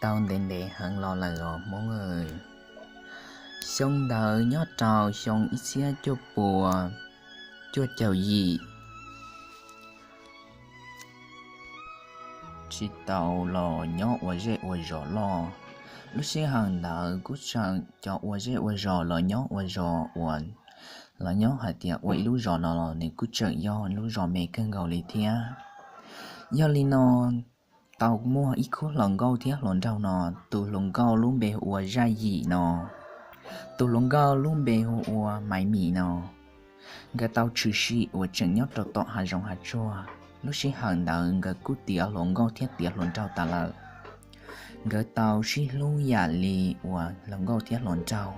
tau ntev ntev heev los lawm os Hmoob. Xyoo ntawd nyob rau xyoo ib txhiab cuaj puas cuaj caum yim, tsis tau los nyob ua zej ua zos loj. Lub sij hawm ntawd kuj tseem cov ua zej ua zos los nyob ua zos uas los nyob hais tias ua ib lub zos no los nws kuj tseem yog lub zos me kawg nkaus li thiab. Yog li no, tau muaj ib khub hluas nkauj thiab hluas nraug no, tus hluas nkauj lub npe hu ua Zaj Yim no, tus hluas nkauj lub npe hu ua Maiv Mim no. Nkawd tau tshwm sim uas tseem nyob rau tom hav zoov hav tsuag. Lub sij hawm ntawd nkawd kuj tiav hluas nkauj thiab tiav hluas nraug tas lawm. Nkawd tau sib hlub yam li uas hluas nkauj thiab hluas nraug,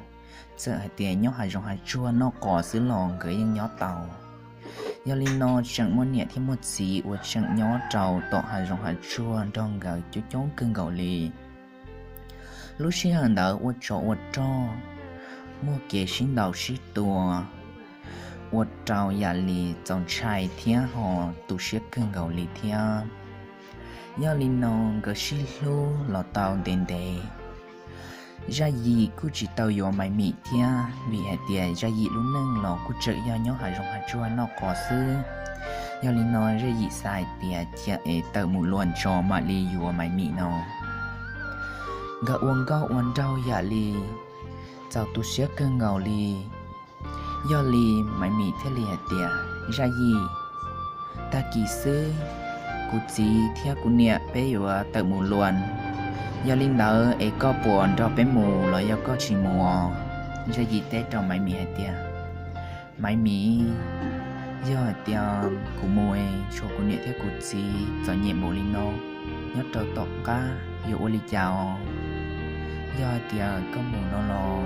txawm hais tias nyob hav zoov hav tsuag noj qos xwb los nkawd yeej nyob tau. Yog li no tseem muaj niam thiab muaj txiv uas tseem nyob rau tom hav zoov hav tsuag nrog nkawd coob coob kawg nkaus li. Lub sij hawm ntawd ua tsov ua rog, muaj kev sib ntaus sib tua, ua rau yam li txaus ntshai thiab ho tu siab kawg nkaus li thiab. Yog li no nkawd sib hlub los tau ntev ntev. Zaj Yim kuj tsis tau yuav Maiv Mim thiab, vim hais tias Zaj Yim lub neej los kuj tseem yog nyob hav zoov hav tsuag noj qos xwb. Yog li no Zaj Yim xav hais tias cia es tawm mus luag tso mam li yuav Maiv Mim no. Nkawd ua nkauj ua nraug yam li txaus tu siab kawg nkaus li. Yog li Maiv Mim thiaj li hais tias, Zaj Yim, tag kis xwb kuv txiv thiab kuv niam peb yuav tawm mus luag. Yog li ntawd es koj puas nrog peb mus los yog koj tsis mus? Zaj Yim teb rau Maiv Mim hais tias, Maiv Mim, yog hais tias kuv mus es tshuav kuv niam thiab kuv txiv txom nyem npaum li no, nyob rau tom qab yuav ua li cas os? Yog hais tias koj mus no los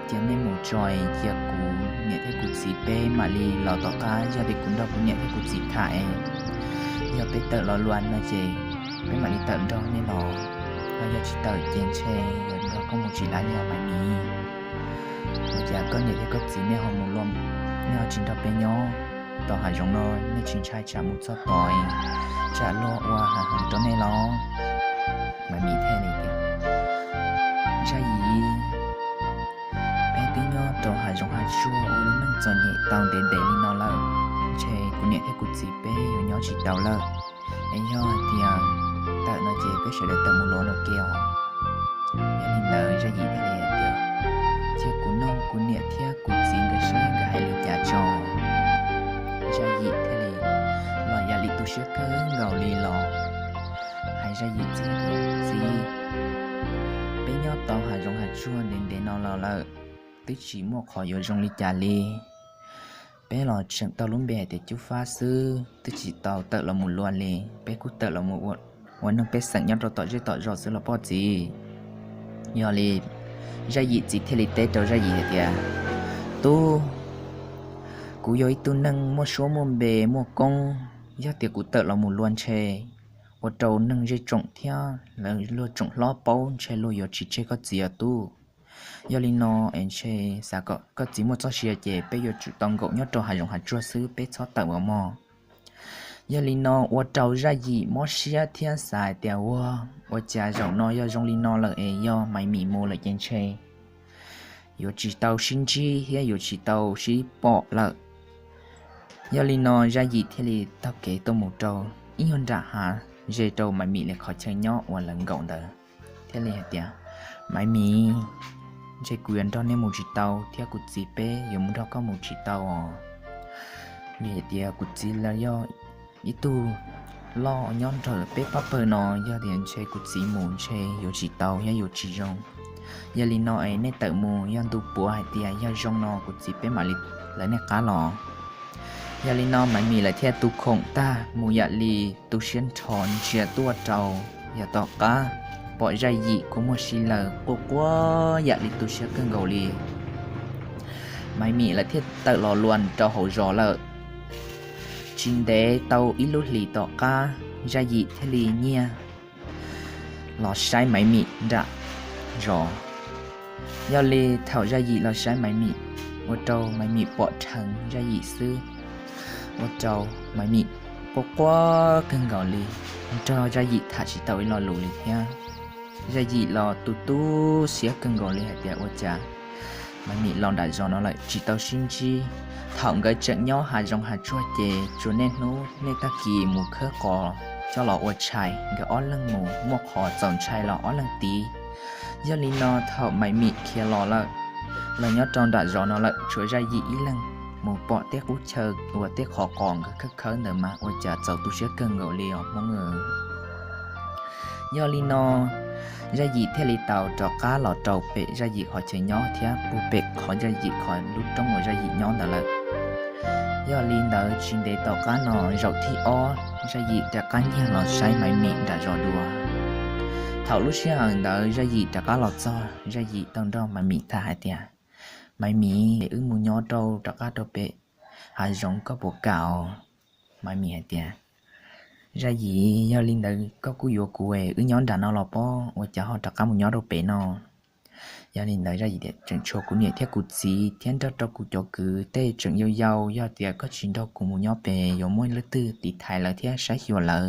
cia nej mus tso es cia kuv niam thiab kuv txiv peb mam li los tom qab. Yog tias kuv nrog kuv niam thiab kuv txiv tham es yog peb tawm los luag no ces peb mam li tawm nrog nej los, ho yog tsis tawm ces ntshe yuav nrog koj mus tsis laib li os Maiv Mim. Ua cas koj niam thiab koj txiv nej ho mus luag, nej ho tsis nrog peb nyob tom hav zoov no, nej tsis ntshai tsam mus txog tod tsam luag ua hav heev rau nej los? Maiv Mim thiaj li tias, Zaj Yim, peb twb nyob rau hav zoov hav tsuag ua lub neej txom nyem tau ntev ntev li no lawm, ntshe kuv niam thiab kuv txiv peb yuav nyob tsis tau lawm. Es yog hais tias tawm no ces peb sawv daws tawm mus luag no ke os. Yog li ntawd Zaj Yim thiaj li hais tias, Cia kuv nug kuv niam thiab kuv txiv nkawd seb nkawd hais li cas tso. Zaj Yim thiaj li los yam li tu siab kawg nkaus li los hais Zaj Yim txiv, Txiv, peb nyob tau hav zoov hav tsuag ntev ntev no los lawm, twb tsis muaj qhov yuav zoo li cas li. Peb los tseem tau lub npe hais tias Cub Fab xwb, twb tsis tau tawm los mus luag li, peb kuj tawm los ua neeg pej xeem nyob rau tom zej tom zos xwb los poj txiv. Yog li Zaj Yim txiv thiaj li teb rau Zaj Yim hais tias, Tub, kuv yog ib tug neeg muaj suab muaj npe muaj koob, yog tias kuv tawm los mus luag ntshe ua rau neeg zej tsoom thiab luag tsoom hlob paub ntshe luag yuav tsis tseg koj txiv os tub. Yog li no es ntshe xav kom koj txiv muaj txoj sia ces peb yuav tsum tau nkaum nyob rau hav zoov hav tsuag xwb, peb txhob tawm os mog. Yog li no ua rau Zaj Yim mob siab thiab xav hais tias, Ua, ua cas zaum no yog zoo li no lawm es yog Maiv Mim mus lawm ces ntshe yuav tsis tau sib ntsib thiab yuav tsis tau sib pom lawm. Yog li no Zaj Yim thiaj li taug kev tuaj mus rau ib nyuag nram hav ze rau Maiv Mim li qhov chaw nyob uas lawv nkaum ntawd, thiaj li hais tias, Maiv Mim, ntshe kuv yuav nrog nej mus tsis tau thiab kuv txiv peb yuav mus nrog koj mus tsis tau os. Vim hais tias kuv txiv lawv yog ib tug loj nyob nrog peb pab pawg no, yog tias ntshe kuv txiv mus ntshe yuav tsis tau thiab yuav tsis zoo. Yog li no es nej tawm mus, yog ntu puav hais tias yog zoo no kuv txiv peb mam li lawv nej qab los. Yog li no Maiv Mim lawv thiaj tu khoom tag mus yam li tu siab nrho ntsia tuaj rau, yog tom qab pom Zaj Yim kua muag si laws quaj quaj yam li tu siab kawg nkaus li. Maiv Mim lawv thiaj tawm los luag rau hauv zos lawm. Tsis ntev tau ib lub hlis tom qab, Zaj Yim thiaj li nyiag los saib Maiv Mim nram zos. Yog li thaum Zaj Yim los saib Maiv Mim, ua rau Maiv Mim pom dheev Zaj Yim xwb, ua rau Maiv Mim quaj quaj kawg nkaus li, nrog Zaj Yim tham tsis tau ib lo lus li thiab. Zaj Yim los tu tu siab kawg nkaus li hais tias ua cas Maiv Mim los nram zos no lawm tsis tau sib ntsib. Thaum nkawd tseem nyob hav zoov hav tsuag ces tsuas niaj hnub niaj tag kis mus khawb qos coj los ua tshais, nkawd ob leeg mus, muaj qhov txaus ntshai los ob leeg tiv. Yog li no thaum Maiv Mim khiav los lawm, los nyob rau nram zos no lawm tshuav Zaj Yim ib leeg mus pom tej qub chaw uas tej qhov qos nkawd khawb khawb ntawd mas ua cas txaus tu siab kawg nkaus li os Hmoob. Yog li no Zaj Yim thiaj li tau rov qab los rau pem Zaj Yim qhov chaw nyob thiab puag pem qhov Zaj Yim qhov lub roob uas Zaj Yim nyob ntawd lawm. Yog li ntawd tsis ntev tom qab no zaum thib ob Zaj Yim rov qab nyiag los saib Maiv Mim nram zos dua. Thaum lub sij hawm ntawd Zaj Yim rov qab los txog, Zaj Yim tau nrog Maiv Mim tham hais tias, Maiv Mim, wb mus nyob rau rov qab rau pem hav zoov koj puas kam? Maiv Mim hais tias, Zaj Yim, yog li ntawd koj kuj yuav kuv es wb nyob nram no los pob, ua cas ho rov qab mus nyob rau pem no? Yog li ntawd Zaj Yim tias, Tseem tshuav kuv niam thiab kuv txiv thiab nrog rau kuv cov kwv tej tseem yau yau, yog tias koj tsis nrog kuv mus nyob pem yuav muaj leej twg tiv thaiv lawv thiab saib xyuas lawv,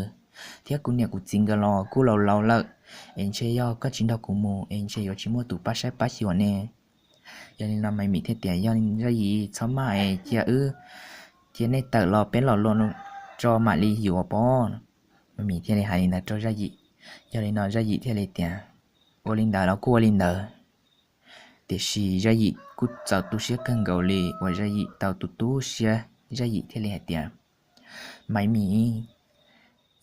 thiab kuv niam kuv txiv nkawd los kuj laus laus lawm, es ntshe yog koj tsis nrog kuv mus es ntshe yuav tsis muaj tus pab saib pab xyuas ne. Yog li no Maiv Mim thiaj tias, Yog Zaj Yim, txhob maj es cia wb, cia nej tawm los peb los luag tso mam li yuav pob. Maiv Mim thiaj li hais li ntawd rau Zaj Yim. Yog li no Zaj Yim thiaj li tias, Ua li ntawd los kuj ua li ntawd. Tiam sis Zaj Yim kuj txaus tu siab kawg nkaus li uas Zaj Yim tau tu tu siab, Zaj Yim thiaj li hais tias, Maiv Mim,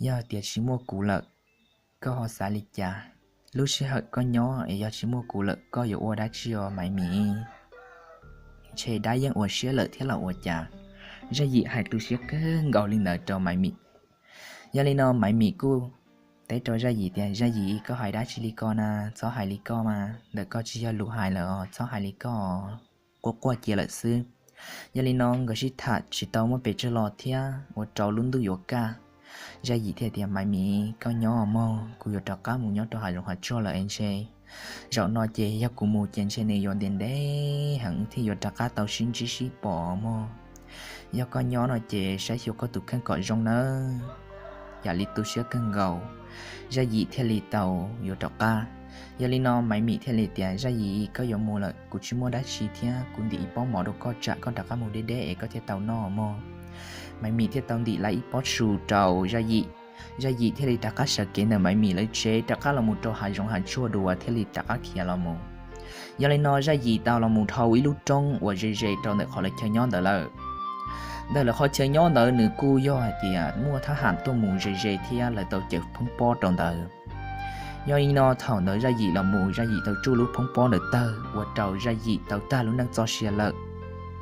yog tias tsis muaj kuv lawm, koj ho xav li cas? Lub sij hawm koj nyob es yog tsis muaj kuv lawm koj yuav ua dab tsi os Maiv Mim? Ntshe dab yeej ua siab lawm thiab los ua cas? Zaj Yim hais tu siab kawg nkaus li ntawd rau Maiv Mim. Yog li no Maiv Mim kuj teb rau Zaj Yim tias, Zaj Yim, koj hais dab tsi li ko na? Txhob hais li ko mas, ntawm koj tsis yog lus hais lawm os, txhob hais li ko, quaj quaj cia lawm xwb. Yog li no nkawd sib tham tsis tau muaj pes tsawg los thiab ua rau lub ntuj yuav kaj. Zaj Yim thiaj tias, Maiv Mim, koj nyob mog, kuv yuav rov qab mus nyob rau hav zoov hav tsuag lawm es ntshe zaum no ces yog kuv mus ces ntshe nws yuav ntev ntev heev thiaj yuav rov qab tau sib ntsib sib pom mog. Yog koj nyob no ces saib xyuas koj tus kheej kom zoo nawb. Yam li tu siab kawg nkaus, Zaj Yim thiaj li tau yuav rov qab. Yog li no Maiv Mim thiaj li tias, Zaj Yim, koj yuav mus lawm kuv tsis muaj dab tsi thiab, kuv ntim ib pob mov rau koj tsam koj rov qab mus deb deb es koj thiaj tau noj mog. Maiv Mim thiaj tau ntim lawm ib pob su rau Zaj Yim. Zaj Yim thiaj li rov qab sawv kev ntawm Maiv Mim lawv tsev rov qab los mus rau hav zoov hav tsuag dua thiaj li rov qab khiav los mus. Yog li no Zaj Yim tau los mus dhau ib lub roob uas ze ze rau ntawm qhov lawv chaw nyob ntawd lawm. Ntawm lawv qhov chaw nyob ntawd nws kuj yog hais tias muaj thab ham tuaj mus ze ze thiab lawv tau cawm phoob pob rau ntawd. Yog li no thaum ntawd Zaj Yim los mus Zaj Yim tau tsuj lub phoob pob ntawd tawg ua rau Zaj Yim tau tag lub neej txoj sia lawm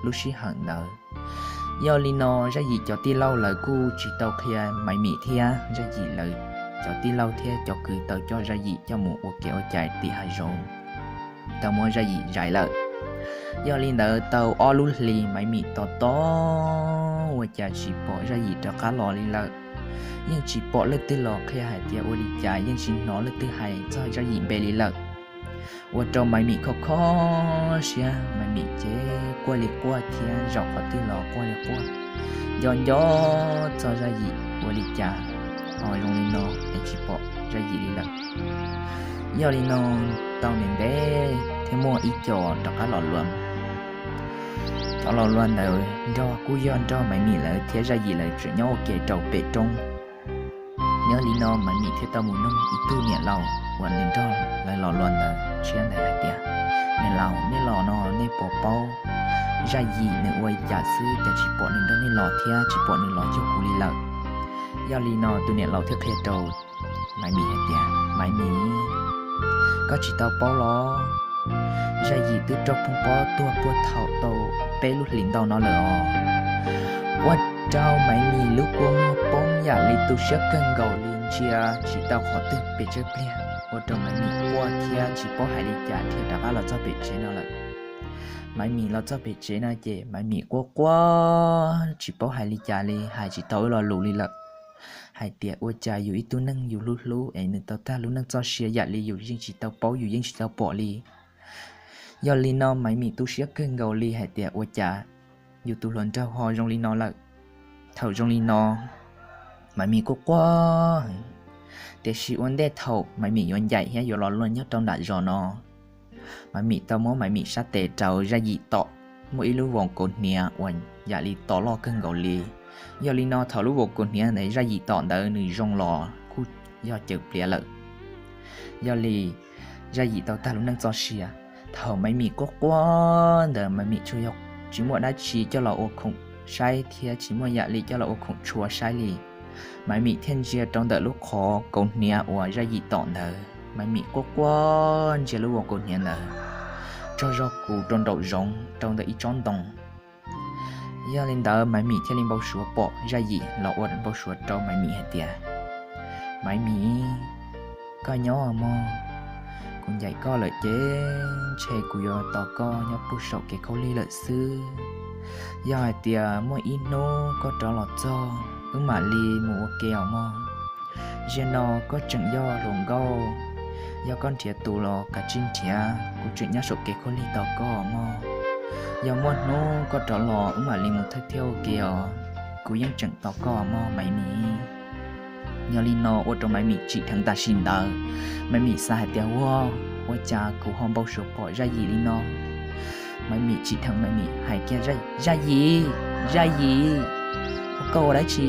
lub sij hawm ntawd. Yog li no Zaj Yim cov tij laug lawv kuj tsis tau qhia Maiv Mim thiab, Zaj Yim lawv cov tij laug thiab cov kwv tau coj Zaj Yim coj mus ua kev ua cai tim hav zoov, tau muab Zaj Yim zais lawm. Yog li ntawd tau ob lub hlis Maiv Mim tos tos ua cas tsis pom Zaj Yim rov qab los li lawm. Yeej tsis pom leej twg los qhia hais tias ua li cas, yeej tsis hnov leej twg hais txog Zaj Yim npe li lawm. Ua rau Maiv Mim kho kho siab, Maiv Mim ces quaj li quaj thiab zaum qhov twg los quaj li quaj, nco nco txog Zaj Yim ua li cas ho zoo li no es tsis pom Zaj Yim li lawm. Yog li no tau ntev ntev thiab muaj ib co rov qab los luas. Cov los luas ntawd nrog kuj yog nrog Maiv Mim lawv thiab Zaj Yim lawv tseem nyob ua ke rau pem roob. Yog li no Maiv Mim thiaj tau mus nug ib tug niam laus uas nws nrog lawv los luas ntawd tshiab ntawd hais tias, Niam laus, nej los no nej puas paub Zaj Yim nws ua li cas xwb cas tsis pom nws nrog nej los thiab tsis pom nws los cuag kuv li lawm? Yog li no tus niam laus thiaj qhia rau Maiv Mim hais tias, Maiv Mim, koj tsis tau paub los? Zaj Yim twb raug phoob pob tuag puag thaum tau peb lub hlis ntau no lawm os. Ua rau Maiv Mim lub kua muag poob yam li tu siab kawg nkaus li, ntsia tsis tau qhov twg pes tsawg pliag, ua rau Maiv Mim quaj thiab tsis paub hais li cas thiaj rov qab los txog pem tsev no lawm. Maiv Mim los txog pem tsev no ces Maiv Mim quaj quaj tsis paub hais li cas li, hais tsis tau ib lo lus li lawm, hais tias ua cas yus ib tug neeg yus hlub hlub es nws tau tag lub neej txoj sia yam li yus yeej tsis tau paub yus yeej tsis tau pom li. Yog li no Maiv Mim tu siab kawg nkaus li hais tias ua cas yus tus hluas nraug ho zoo li no lawm. Thaum zoo li no Maiv Mim quaj quaj heev, Tiam sis ua ntej thaum Maiv Mim yuav ncaim thiab yuav los luag nyob rau nram zos no, Maiv Mim tau muab Maiv Mim sab tes rau Zaj Yim tom, muaj ib lub vos kaus hniav uas yam li to loj kawg nkaus li. Yog li no thaum lub vos kaus hniav ntawd Zaj Yim tom ntawd nws zoo los kuj yog caws pliav lawm. Yog li Zaj Yim tau tag lub neej txoj sia. Thaum Maiv Mim quaj quaj ntawd Maiv Mim tsuas yog tsis muaj dab tsi coj los ua khoom saib thiab tsis muaj yam li coj los ua khoom tshua saib li. Maiv Mim thiaj ntsia rau ntawm lub qhov kaus hniav uas Zaj Yim tom ntawd, Maiv Mim quaj quaj ntsia lub vos kaus hniav ntawd tsaug zog kus rau nraum zoov rau ntawm ib tsob ntoo. Yog li ntawd Maiv Mim thiaj li npau suav pom Zaj Yim los ua npau suav rau Maiv Mim hais tias, Maiv Mim, koj nyob mog, kuv ncaim koj lawm ces ntshe kuv yuav tos koj nyob puag saum kev khaub lig lawm xwb. Yog hais tias muaj ib hnub koj rov los txog wb mam li mus ua ke os mog. Zaum no koj tseem yog hluas nkauj, yog koj nrhiav tus los kav tsij nrhiav, kuv tseem nyob saum kev khaub lig tos koj mog. Yog muaj hnub koj rov los wb mam li mus thawj thiab ua ke os, kuv yeej tseem tos koj mog Maiv Mim. Yog li no ua rau Maiv Mim tsim dheev tam sim ntawd. Maiv Mim xav hais tias, Ua, ua cas kuv ho npau suav pom Zaj Yim li no? Maiv Mim tsim dheev Maiv Mim hais kiag, Zaj Yim, Zaj Yim, ua koj ua dab tsi?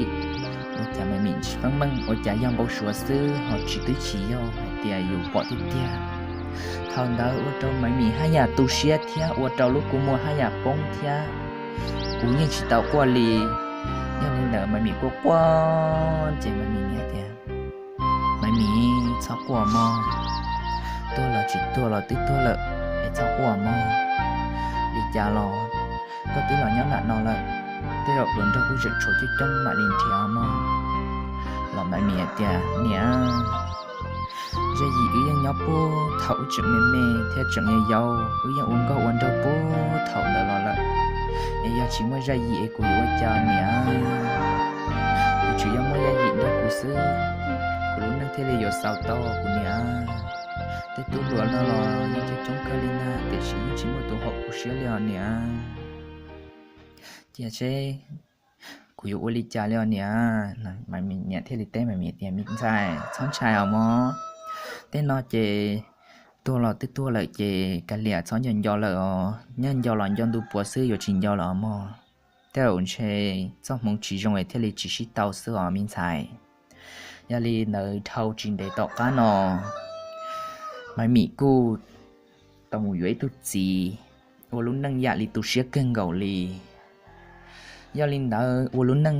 Ua cas Maiv Mim tsis feeb meej, ua cas yog npau suav xwb ho tsis twb tsis yog hais tias yus pom tiag tiag. Thaum ntawd ua rau Maiv Mim haj yam tu siab thiab ua rau lub kua muag haj yam poob thiab. Kuv yeej tsis tau quaj li. Yog li ntawd Maiv Mim quaj quaj ces Maiv Mim niam tias, Maiv Mim, txhob quaj mog, tuag los tsis tuag los twb tuag lawm es txhob quaj mog. Li cas los koj twb los nyob nram no lawm, tej zaum hluas nraug kuj tseem tshuav coob coob mam li nrhiav mog. Los Maiv Mim tias, Niam, Zaj Yim wb yeej nyob puag thaum wb tseem me me thiab tseem yau yau, wb yeej ua nkauj ua nraug puag thaum ntawd los lawm. Es yog tsis muaj Zaj Yim es kuv yuav ua cas niam? Kuv tsuas yog muaj Zaj Yim nrog kuv xwb, kuv lub neej thiaj li yuav xaus tau kuv niam. Tej tub hluas no los yeej coob coob kawg li ntag, tiam sis yeej tsis muaj tus haum kuv siab li os niam. Cia seb kuv yuav ua li cas li os niam. Maiv Mim niam thiaj li teb Maiv Mim tias, Me ntxhais, txhob ntshai os mog. Tej no ces tuag los twb tuag lawm ces kav liam, txhob nco nco lawm os. Nyob nco los nco ntu puav xwb, yuav tsis nco lawm os mog. Tej zaum ntshe txoj hmoov tsis zoo es thiaj li tsis sib tau xwb os me ntxhais. Yog li ntawd dhau tsis ntev tom qab no, Maiv Mim kuj tau mus yuav ib tug txiv, ua lub neej yam li tu siab kawg nkaus li. Yog li ntawd ua lub neej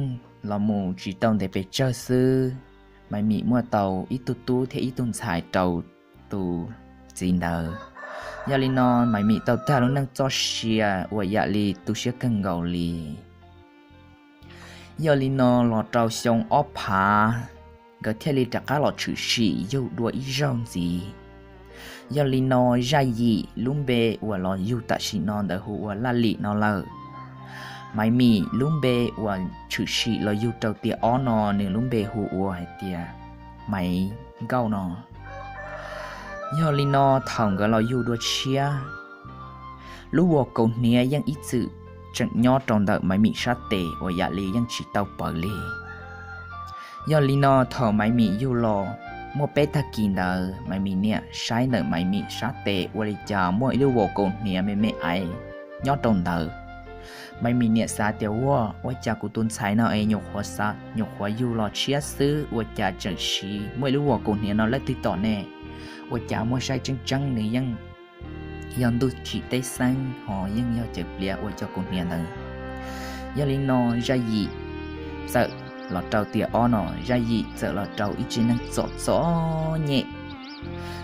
los mus tsis tau ntev pes tsawg xwb, Maiv Mim muaj tau ib tug tub thiab ib tug ntxhais rau tus txiv ntawd. Yog li no Maiv Mim tau tag lub neej txoj sia uas yam li tu siab kawg nkaus li. Yog li no los rau xyoo ob phav, nkawd thiaj li rov qab los tshwm sim yug dua ib zaug ntxiv. Yog li no Zaj Yim lub npe uas los yug tam sim no ntawd hu ua Laj Lim no lawm. Maiv Mim lub npe uas tshwm sim los yug rau tiam ob no nws lub npe hu ua hais tias Maiv Nkauj no. Yog li no thaum nkawd los yug dua tshiab, lub vos kaus hniav yeej ib txwm tseem nyob rau ntawm Maiv Mim sab tes uas yam li yeej tsis tau pawv li. Yog li no thaum Maiv Mim yug los muaj peb tag kis ntawd Maiv Mim niam saib ntawm Maiv Mim sab tes ua li cas muaj ib lub vos kaus hniav me me aiv nyob rau ntawd. Maiv Mim niam xav tias, Ua, ua cas kuv tus ntxhais no es nyuam qhuav xav, nyuam qhuav yug los tshiab xwb ua cas tseem siv muaj ib lub vos kaus hniav no leej twg tom ne? Ua cas muaj saib tseeb tseeb nws yeej yog ntuj tsim teb xeeb ho yeej yog cawv pliav ua cov kaus hniav ntawd. Yog li no Zaj Yim txawm los rau tiam ob no, Zaj Yim txawm los rau ib tsev neeg txom txom nyem,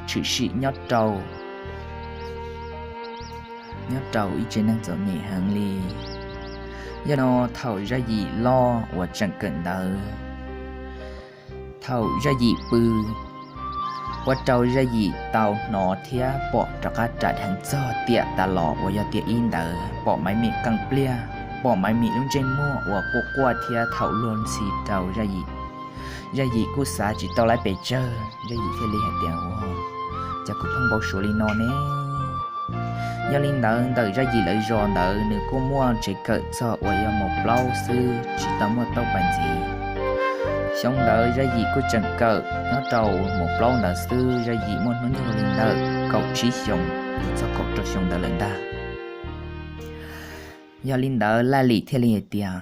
tshwm sim nyob rau, nyob rau ib tsev neeg txom nyem heev li. Yog no thaum Zaj Yim loj uas tseem kawm ntawv, thaum Zaj Yim pw, ua rau Zaj Yim tau hnov thiab pom rov qab ram dheev txog tiam tas los uas yog tiam ib ntawd, pom Maiv Mim qee pliag, pom Maiv Mim lub ntsej muag uas quaj quaj thiab thaum luag ntxhi rau Zaj Yim. Zaj Yim kuj xav tsis tau lawm pes tsawg, Zaj Yim thiaj li hais tias, Ua, cas kuv pheej npau suav li no ne? Yog li ntawd ntawm Zaj Yim lawv zos ntawd nws kuj muaj tsev kawm txog uas yog mos plaub xwb tsis tau muaj tauj pas ntxiv. Xyoo ntawd Zaj Yim kuj tseem kawm nyob rau mus plaub ntawd xwb, Zaj Yim muaj hnub nyoog li ntawm kaum tsib xyoos, txog kaum rau xyoo ntawd lawm ntag. Yog li ntawd Laj Lim thiaj li hais tias,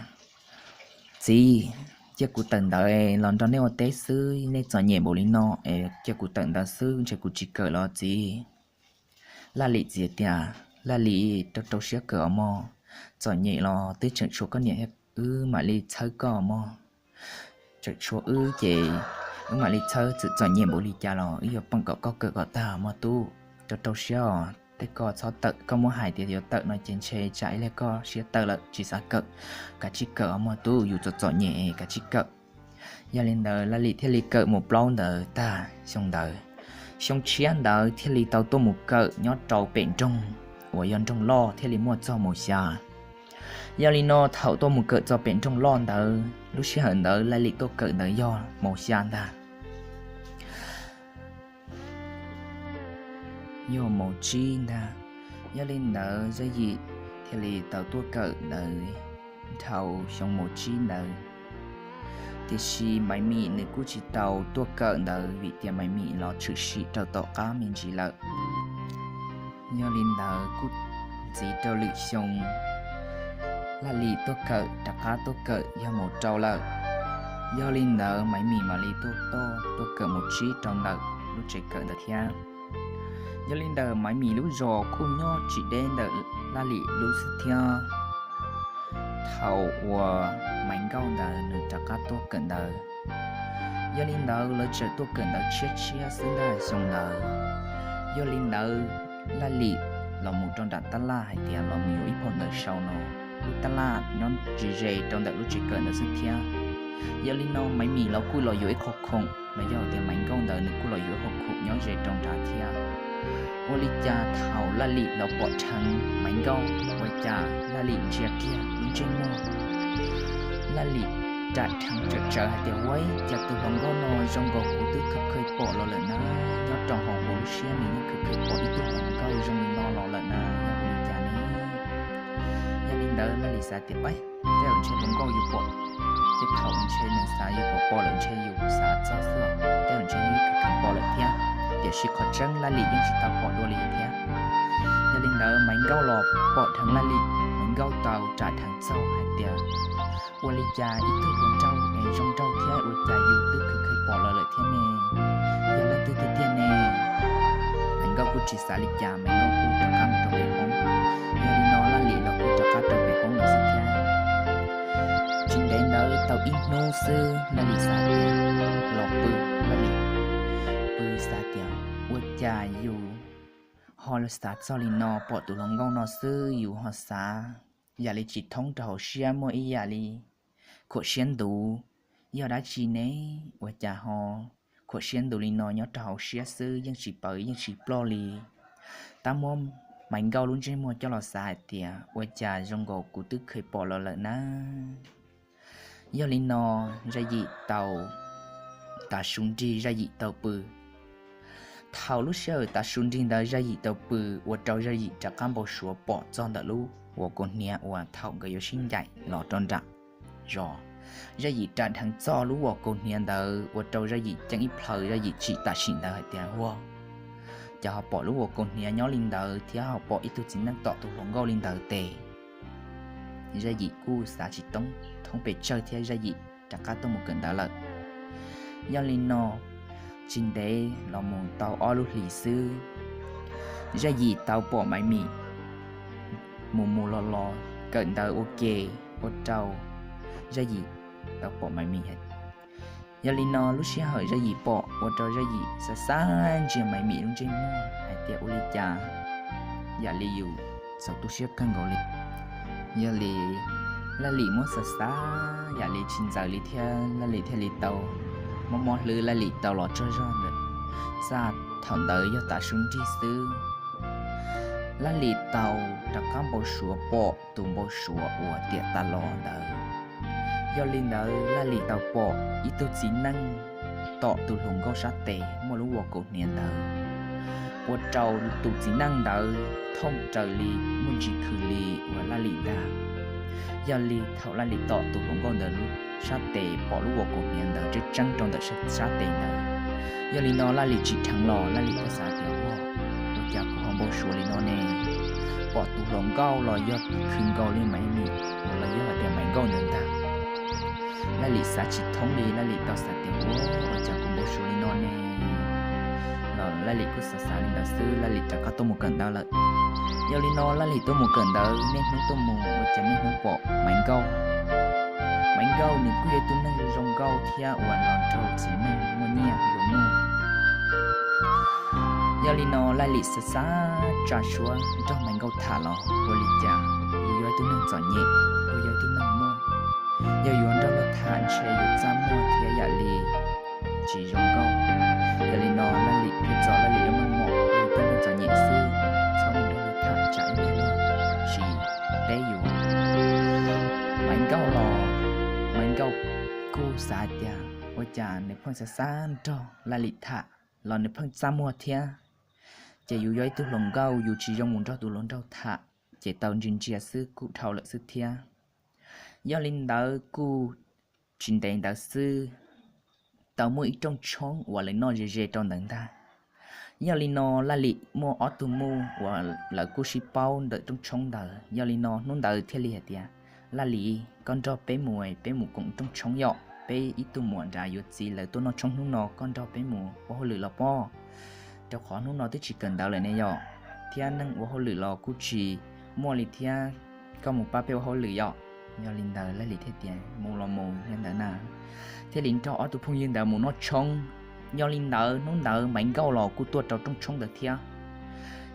Txiv, cia kuv tawm ntawd los nrog nej ua teb xwb, nej txom nyem npaum li no es cia kuv tawm ntawd xwb, ntshe kuv tsis kawm los txiv. Laj Lim txiv tias, Laj Lim, rau rau siab kawm os mog, txom nyem los twb tseem tshuav koj niam, wb mam li txhawb koj mog. Tseem tshuav wb ces wb mam li txhawb, txawm txom nyem npaum li cas los wb yuav pab kom koj kawm kom tag mog tub. Rau rau siab os, tej koj txhob tawm, koj muab hais tias yuav tawm no ces ntshe tsam ib pliag koj siab tawv lawm tsis xav kawm. Kav tsij kawm os mog tub, yus txom txom nyem, kav tsij kawm. Yog li ntawd Laj Lim thiaj li kawm mus plaub ntawd tag xyoo ntawd. Xyoo tshiab ntawd thiaj li tau tuaj mus kawm nyob rau pem nroog uas yog nroog loj thiaj li muaj txog mus xya. Yog li no thaum tuaj mus kawm txog pem nroog loj ntawd, lub sij hawm ntawd Laj Lim tuaj kawm ntawd yog mus xya ntag, yog mus tsib ntag. Yog li ntawd Zaj Yim thiaj li tau tuaj kawm ntawd dhau xyoo mus tsib ntawd. Tiam sis Maiv Mim nws kuj tsis tau tuaj kawm ntawd vim tias Maiv Mim los tshwm sim rau tom qab me ntsis lawm. Yog li ntawd kuj ntxiv rau lwm xyoo, Laj Lim tuaj kawm rov qab tuaj kawm yog mus rau lawm. Yog li ntawd Maiv Mim mam li tuaj tuaj kawm mus tsib rau ntawm lub tsev kawm ntawd thiab. Yog li ntawd Maiv Mim lub zos kuj nyob tsis deb ntawm Laj Lim lub xwb thiab. Thaum uas Maiv Nkauj ntawd nws rov qab tuaj kawm ntawd, yog li ntawd lawv tseem tuaj kawm ntawd tshiab tshiab xwb ntag xyoo ntawd. Yog li ntawd Laj Lim los mus rau nram tab laj hais tias los mus yuav ib phau ntawv sau no. Lub tab laj nyob ze ze rau ntawm lub tsev kawm ntawd xwb thiab. Yog li no Maiv Mim los kuj los yuav ib qho khoom los yog tias Maiv Nkauj ntawd nws kuj los yuav ib qho khoom nyob ze rau nrad thiab. Ua li cas thaum Laj Lim los pom dheev Maiv Nkauj ua cas Laj Lim ntsia kiag lub ntsej muag, Laj Lim ram dheev tsawv tsawv hais tias, Ua cas tus hluas nkauj no zoo nkaus kuv twb kheev kheev pom los lawm na, nyob rau hauv kuv lub siab nws yeej kheev kheev pom ib tug hluas nkauj zoo li no los lawm na, yog ua li cas ne? Yog li ntawd Laj Lim xav tias, Pab, tej zaum ntshe hluas nkauj yus pom, tej thaum ntshe nws xav yus pom pom lawm ntshe yus xav txog xwb, tej zaum ntshe nws kheev pom lawm thiab. Tiam sis qhov tseeb Laj Lim yeej tsis tau pom dua li thiab. Yog li ntawd Maiv Nkauj los pom dheev Laj Lim, Maiv Nkauj tau ram dheev txog hais tias, Ua li cas ib tug hluas nraug es zoo nraug thiab ua cas yus twb kheev kheev pom los lawm thiab ne? Yog leej twg tiag tiag ne? Maiv Nkauj kuj tsis xav li cas, Maiv Nkauj kuj rov qab mus rau pem hoob. Yog li no Laj Lim los kuj rov qab rau pem hoob lawm xwb thiab. Tsis ntev ntawd tau ib hnub xwb Laj Lim xav tias, los pw, Laj Lim pw xav tias, Ua cas yus ho xav txog li no, pom tus hluas nkauj no xwb yus ho xav yam li tsis thoob rau hauv siab, muaj ib yam li khuam siab ntuv. Yog dab tsi ne? Ua cas ho khuam siab ntuv li no nyob rau hauv siab xwb yeej tsis pawv yeej tsis ploj li. Tab muab Maiv Nkauj lub ntsej muag coj los xav hais tias, Ua cas zoo nkaus kuv twb kheev pom los lawm na? Yog li no Zaj Yim tau tav su nrig Zaj Yim tau pw. Thaum lub sij hawm tav su nrig ntawd Zaj Yim tau pw, ua rau Zaj Yim rov qab npau suav pom txog ntawm lub uas kaus hniav uas thaum nkawd yuav sib ncaim los rau nram zos. Zaj Yim ram dheev txog lub uas kaus hniav ntawd ua rau Zaj Yim ceeb ib plhaw, Zaj Yim tsim tam sim ntawd hais tias, Ua cas ho pom lub uas kaus hniav nyob li ntawd thiab ho pom ib tug txiv neej tom tus hluas nkauj li ntawd tes? Zaj Yim kuj xav tsis thoob pes tsawg thiab Zaj Yim rov qab tuaj mus kawm ntawv lawm. Yog li no, tsis ntev los mus tau ob lub hlis xwb, Zaj Yim tau pom Maiv Mim mus mus los los kawm ntawv ua ke, ua rau Zaj Yim tau pom Maiv Mim. Yog li no lub sij hawm Zaj Yim pom ua rau Zaj Yim xav xav ntsia Maiv Mim lub ntsej muag hais tias, Ua li cas yam li yus txaus tu siab kawg nkaus li. Yog li Laj Lim muab xav xav yam li tsis ntxaws li thiab Laj Lim thiaj li tau mob mob hlwb, Laj Lim tau los tsaug zog ntawm txaj. Thaum ntawd yog tav su nrig xwb, Laj Lim tau rov qab npau suav pom tus npau suav uas tiam tas los ntawd. Yog li ntawd Laj Lim tau pom ib tug txiv neej tom tus hluas nkauj sab tes muaj lub uas kaus hniav ntawd, ua rau tus txiv neej ntawd thooj raws li muaj ntsis khwv li uas Laj Lim ntag. Yog li thaum Laj Lim tom tus hluas nkauj ntawd lub sab tes pom lub uas kaus hniav ntawd tseeb tseeb rau ntawm sab tes ntawd, yog li no Laj Lim tsim dheev los Laj Lim thiaj xav tias, Ua cas kuv ho npau suav li no ne? Pom tus hluas nkauj los yog khwv nkaus li Maiv Mim los yog hais tias Maiv Nkauj ntawd ntag. Laj Lim xav tsis thoob li, Laj Lim tau xav tias, Ua cas kuv npau suav li no ne? Los Laj Lim kuj xav xav li ntawd xwb, Laj Lim rov qab tuaj mus kawm ntawv lawm. Yog li no Laj Lim tuaj mus kawm ntawv, niaj hnub tuaj mus ua cas niaj hnub pom Maiv Nkauj. Maiv Nkauj nws kuj yog ib tug neeg zoo nkauj thiab uas los nrog txiv neej muaj nyiaj nplua nuj. Yog li no Laj Lim xav xav tsa suab nrog Maiv Nkauj tham los ua li cas yus yog ib tug neeg txom nyem, yus yog ib tug neeg muaj, yog yuav nrog luag tham ntshe yuav txaj muag thiab yam li tsis zoo nkauj. Yog li no Laj Lim thiaj txo Laj Lim lub meej mom, yus yog ib tug neeg txom nyem xwb, txhob mus nrog luag tham tsam ib ntsis luag tsis teb yus. Maiv Nkauj los, Maiv Nkauj kuj xav hais tias ua cas nws pheej xav xav nrog Laj Lim tham los nws pheej txaj muag thiab. Ces yus yog ib tug hluas nkauj, yus tsis zoo mus nrog tus hluas nraug tham, ces tau ntsia ntsia xwb kuj dhau lawm xwb thiab. Yog li ntawd kuj tsis ntev ntawd xwb, tau muaj ib rooj tshoob uas lawv noj ze ze rau ntawd ntag. Yog li no Laj Lim muaj ob tug muj uas lawv kuj sib paub ntawm rooj tshoob ntawd. Yog li no hnub ntawd thiaj li hais tias, Laj Lim, koj nrog peb mus, peb mus koom rooj tshoob yom, peb ib tug muam nrad yuav txiv lawv tuaj noj tshoob hnub no, koj nrog peb mus ua hauj lwm los pob? Rau qhov hnub no twb tsis kawm ntawv lawm ne yom, thiab neeg ua hauj lwm los kuj tsis muaj li thiab, koj mus pab peb ua hauj lwm yom. Yog li ntawd Laj Lim thiaj tias, Mus los mus, yog ntawd na. Thiaj li nrog ob tug phooj ywg ntawd mus noj tshoob. Yog li ntawd hnub ntawd Maiv Nkauj los kuj tuaj rau rooj tshoob ntawd thiab.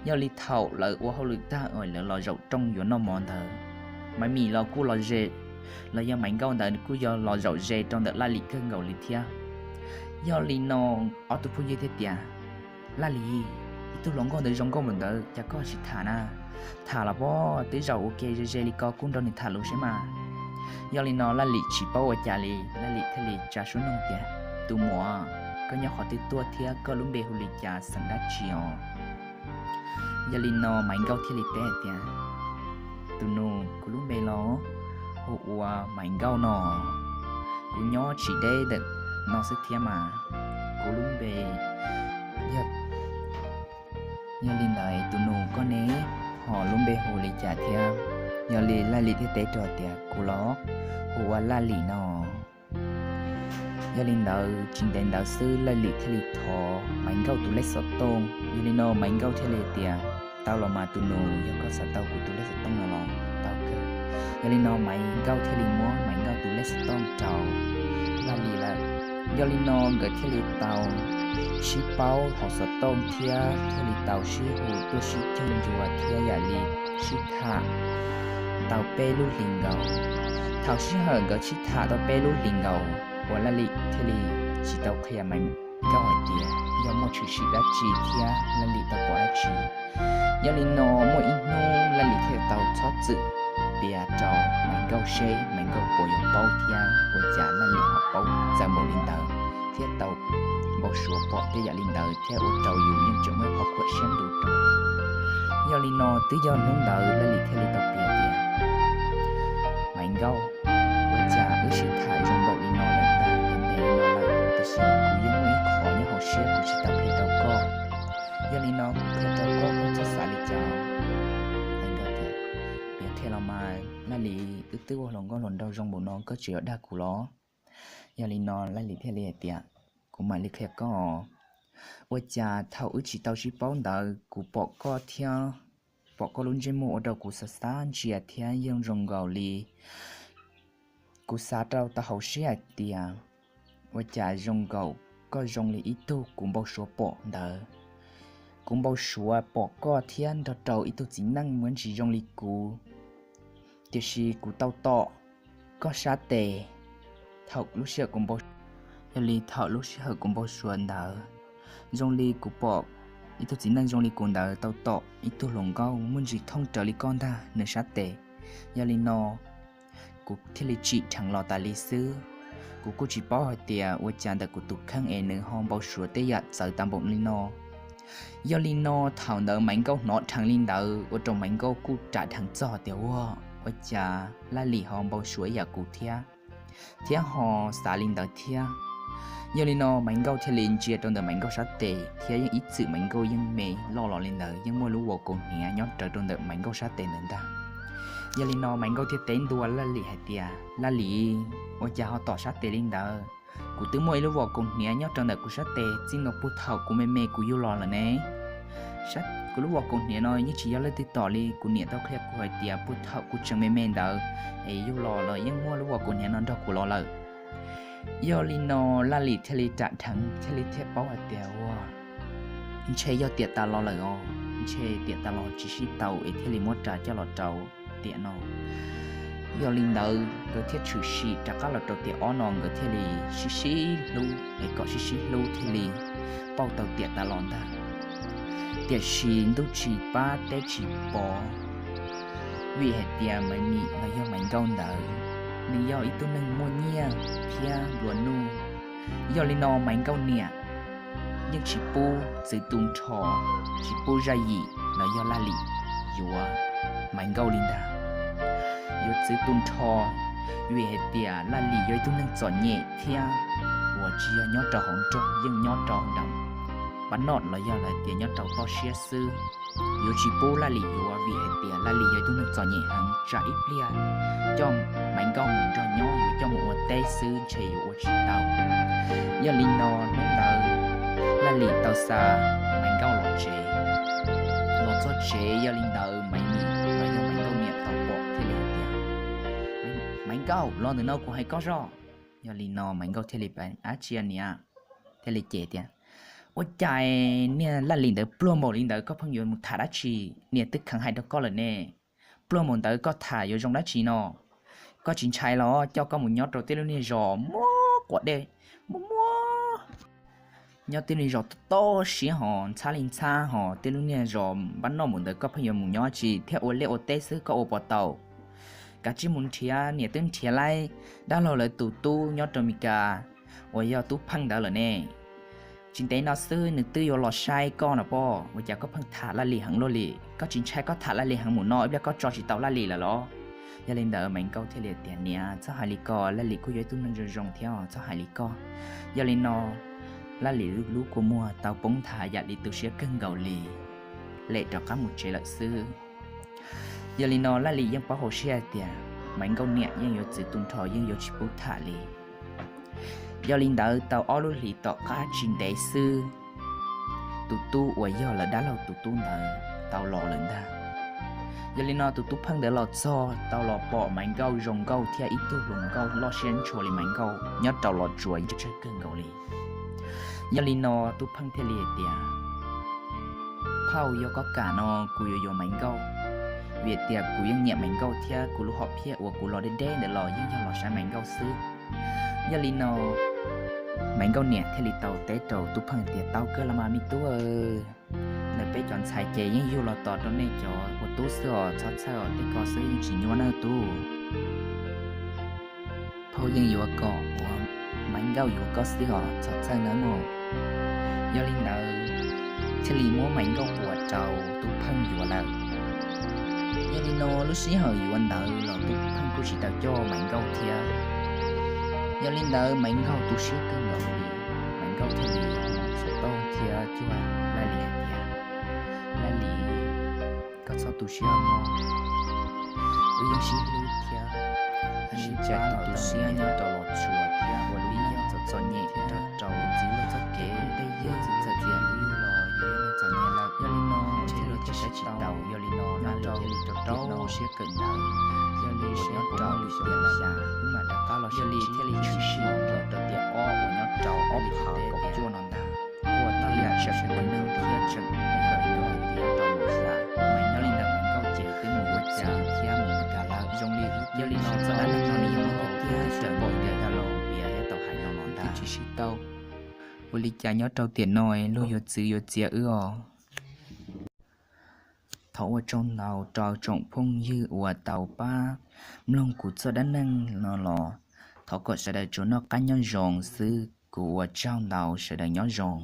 Yog li thaum lawv ua hauj lwm tag lawv los zaum rooj yuav noj mov ntawd, Maiv Mim los kuj los ze, los yog Maiv Nkauj ntawd kuj yog los zaum ze rau ntawm Laj Lim kawg nkaus li thiab. Yog li no ob tug phooj ywg thiaj tias, Laj Lim, ib tug hluas nkauj ntawd zoo nkauj npaum ntawd cas koj tsis tham na? Tham los pob, twb zaum ua ke ze ze li ko kuj nrog nws tham lus seb mas. Yog li no Laj Lim tsis paub ua cas li, Laj Lim thiaj li tsa suab nug tias, Tus muam, koj nyob qhov twg tuaj thiab koj lub npe hu li cas xeem dab tsi os? Yog li no Maiv Nkauj thiaj li teb hais tias, Tus nus, kuv lub npe los hu ua Maiv Nkauj no, kuv nyob tsis deb ntawm no xwb thiab mas, kuv lub npe yog... Yog li ntawd tus nus koj ne, ho lub npe hu li cas thiab? Yog li Laj Lim thiaj teb rau tias, Kuv los hu ua Laj Lim no. Yog li ntawd tsis ntev ntawd xwb Laj Lim thiaj li thov Maiv Nkauj tus lej xov tooj. Yog li no Maiv Nkauj thiaj li tias, Tau los mas tus nus, yog koj xav tau kuv tus lej xov tooj no los tau kawg. Yog li no Maiv Nkauj thiaj li muab Maiv Nkauj tus lej xov tooj rau Laj Lim lawm. Yog li no nkawd thiaj li tau sib paub hauv xov tooj thiab thiaj li tau sib hu tuaj sib cog ncua thiab yam li sib tham tau peb lub hlis nkaus. Thaum sij hawm nkawd sib tham tau peb lub hlis nkaus uas Laj Lim thiaj li tsis tau qhia Maiv Nkauj hais tias yog muaj tshwm sim dab tsi thiab Laj Lim tau pom dab tsi. Yog li no muaj ib hnub Laj Lim thiaj tau txhob txwm piav rau Maiv Nkauj seb Maiv Nkauj puas yuav paub thiab ua cas Laj Lim ho paub txawv npaum li ntawd thiab tau npau suav pom tej yam li ntawd thiab ua rau yus yeej tseem muaj qhov khuam siab ntuj rau. Yog li no twb yog hnub ntawd Laj Lim thiaj li tau piav tias, Maiv Nkauj, ua cas wb sib tham zoo npaum li no lawm ntag, ntev no lawm tiam sis kuv yeej muaj ib qho nyob hauv siab kuv tsis tau qhia rau koj. Yog li no kuv qhia rau koj, koj txhob xav li cas. Maiv Nkauj tias, Piav qhia los mas Laj Lim, wb twb ua hluas nkauj hluas nraug zoo npaum no koj tseem yuav dag kuv los? Yog li no Laj Lim thiaj li hais tias, Kuv mam li qhia koj. Ua cas thaum wb tsis tau sib paub ntawd kuv pom koj thiab pom koj lub ntsej muag ua rau kuv xav xav ntsia thiab yeej zoo nkaus li kuv xav rau tau hauv siab hais tias, ua cas zoo nkaus koj zoo li ib tug kuv npau suav pom ntawd. Kuv npau suav pom koj thiab nrog rau ib tug txiv neej muaj ntsis zoo li kuv, tiam sis kuv tau tom koj sab tes thaum lub sij hawm kuv npau, yog li thaum lub sij hawm kuv npau suav ntawd, zoo li kuv pom ib tug txiv neej zoo li kuv ntawd tau tom ib tug hluas nkauj muaj ntsis thooj raws li koj ntag nws sab tes. Yog li no kuv thiaj li tsim dheev los tas li xwb. Kuv kuj tsis paub hais tias ua cas ntawm kuv tus kheej es nws ho npau suav tej yam txawv tas npaum li no. Yog li no thaum ntawd Maiv Nkauj hnov dheev li ntawd ua rau Maiv Nkauj kuj ras dheev txog tias, Ua, ua cas Laj Lim ho npau suav ib yam kuv thiab, thiab ho xav li ntawd thiab. Yog li no Maiv Nkauj thiaj li ntsia rau ntawm Maiv Nkauj sab tes thiab yeej ib txwm Maiv Nkauj yeej me loj los li ntawd, yeej muaj lub vos kaus hniav nyob rawv rau ntawm Maiv Nkauj sab tes ntawd ntag. Yog li no Maiv Nkauj thiaj teb ntua Laj Lim hais tias, Laj Lim, ua cas ho tom sab tes li ntawd? Kuv twb muaj ib lub vos kaus hniav nyob rau ntawm kuv sab tes txij nkaus puag thaum kuv me me kuv yug los lawm ne. Kuv lub vos kaus hniav no yeej tsis yog leej twg tom li, kuv niam tau qhia kuv hais tias puag thaum kuv tseem me me ntawd es yug los los yeej muaj lub vos kaus hniav no nrog kuv los lawm. Yog li no Laj Lim thiaj li ram dheev thiaj li thiaj paub hais tias ua ntshe yog tiam tas los lawm os, ntshe tiam tas los tsis sib tau es thiaj li muab ras coj los rau tiam no. Yog li ntawd nkawd thiaj tshwm sim rov qab los rau tiam ob no nkawd thiaj li sib sib hlub es kom sib sib hlub thiaj li pauj tau tiam tas los ntag. Tiam sis ntuj tsis pab teb tsis pov, vim hais tias Maiv Mim los yog Maiv Nkauj ntawd, nws yog ib tug neeg muaj nyiaj thiab nplua nuj. Yog li no Maiv Nkauj niam yeej tsis pub txwv tu nrho, tsis pub Zaj Yim los yog Laj Lim yuav Maiv Nkauj li ntag. Yuav txwv tu nrho, vim hais tias Laj Lim yog ib tug neeg txom nyem thiab uas tsis yog nyob rau hauv nroog, yeej nyob rau nram pab noj los yog hais tias nyob rau toj siab xwb. Yuav tsis pub Laj Lim yuav vim hais tias Laj Lim yog ib tug neeg txom nyem heev, tsam ib pliag coj Maiv Nkauj mus nrog nyob yuav coj mus ua teb xwb ntshe yuav ua tsis tau. Yog li no hnub ntawd Laj Lim tau xa Maiv Nkauj los tsev. Los txog tsev yog li ntawd Maiv Mim los yog Maiv Nkauj niam tau pom thiaj li hais tias, Maiv Nkauj, los ntawm no kuv hais koj zoj. Yog li no Maiv Nkauj thiaj li, Ab tsi niam? Thiaj li cem tias, Ua cas niag Laj Lim ntawd pluag npaum li ntawd koj pheej yuav mus tham dab tsi? Niam twb kheev hais rau koj lawm ne. Pluag npaum ntawd koj tham yuav zoo dab tsi no? Koj tsis ntshai los coj koj mus nyob rau tej lub niag zos muaj quav dej, muaj muaj, nyob tej lub niag zos toj siab hos ntxhab li ntxhab hos tej lub niag zos npab noj npaum ntawd koj pheej yuav mus nyob tsi thiab ua liaj ua teb xwb koj ua puas tau? Kav tsij mus nrhiav, niam twb nrhiav laib dab laug lawv tus tub nyob rau Mes Kas uas yog Tub Pheej ntawd lawm ne. Tsis ntev no xwb nws twb yuav los saib koj no pob, ua cas koj pheej tham Laj Lim heev luaj li? Koj tsis ntshai koj tham Laj Lim heev mus no ib pliag koj tso tsis tau Laj Lim lawm los? Yog li ntawd Maiv Nkauj thiaj li tias, Niam, txhob hais li ko, Laj Lim kuj yog ib tug neeg zoo zoo thiab txhob hais li ko. Yog li no Laj Lim lub kua muag tau poob nthav yam li tu siab kawg nkaus li, lem rov qab mus tsev lawm xwb. Yog li no Laj Lim yeej paub hauv siab hais tias Maiv Nkauj niam yeej yuav txwv tu nrho yeej yuav tsis pub tham li. Yog li ntawd tau ob lub hlis tom qab tsis ntev xwb, tus tub uas yog lawv dab laug tus tub ntawd tau los lawm ntag. Yog li no tus Tub Pheej ntawd los txog tau los pom Maiv Nkauj zoo nkauj thiab ib tug hluas nkauj loj siab ntshua li Maiv Nkauj nyob rau los tsuas tsawg kawg nkaus li. Yog li no Tub Pheej thiaj li hais tias, Phauj, yog koj kam no kuv yuav yuav Maiv Nkauj, vim tias kuv yeej nyiam Maiv Nkauj thiab kuv lub hom phiaj uas kuv los deb deb ntawd los yeej yog los saib Maiv Nkauj xwb. Yog li no Maiv Nkauj niam thiaj li tau teb rau Tub Pheej tias, Tau kawg los mas me tub, ntawm peb cov ntxhais ces yeej yug los tos rau nej cov ua tub xwb os, txhob txhawj os, tej ko xwb yeej tsis nyuaj nawb tub. Phauj yeej yuav kom uas Maiv Nkauj yuav koj xwb os, txhob txhawj nawb mog. Yog li ntawd thiaj li muab Maiv Nkauj puas rau Tub Pheej yuav lawm. Yog li no lub sij hawm yuav ntawd los Tub Pheej kuj tsis tau coj Maiv Nkauj thiab. Yog li ntawd Maiv Nkauj tu siab kawg nkaus li, Maiv Nkauj thiaj li xav tau thiab cuag Laj Lim hais tias, Laj Lim, koj txhob tu siab mog, wb yeej sib hlub thiab, sib txais tos tu siab nyob rau los tsuas thiab ua lub neej txom txom nyem rau rau txiv lawv txoj kev, tej yam txawm tias yus yug los yus yog neeg txom nyem lawm, yog li no ntshe luag thiaj saib tsis taus. Yog li no nyob rau rau siab kawm ntawv, yog li siab rau lwm tiam xya wb mam rov qab los, yog li thiaj li tshwm sim rau tiam ob uas nyob rau ob phav kaum cuaj no ntag. Ua tau yam sawv daws ua neeg thiab tseem kawm ntawv nyob rau mus xya, mas nyob li ntawd Maiv Nkauj ces twb mus ua cas thiab mus Mes Kas lawm. Zoo li yog li no txoj dab neeg no nws yeej muaj tiag tiag, raws li tias dab laug Piav thiab tau hais no los ntag. Tsis sib tau, ua li cas nyob rau tiam no luag yuav txwv yuav txiav wb os. Thov ua tsaug ntau rau tsoom phooj ywg uas tau pab mloog kuv txoj dab neeg no los thov kom sawv daws tsuas noj qab nyob zoo xwb, kuv ua tsaug ntau, sawv daws nyob zoo.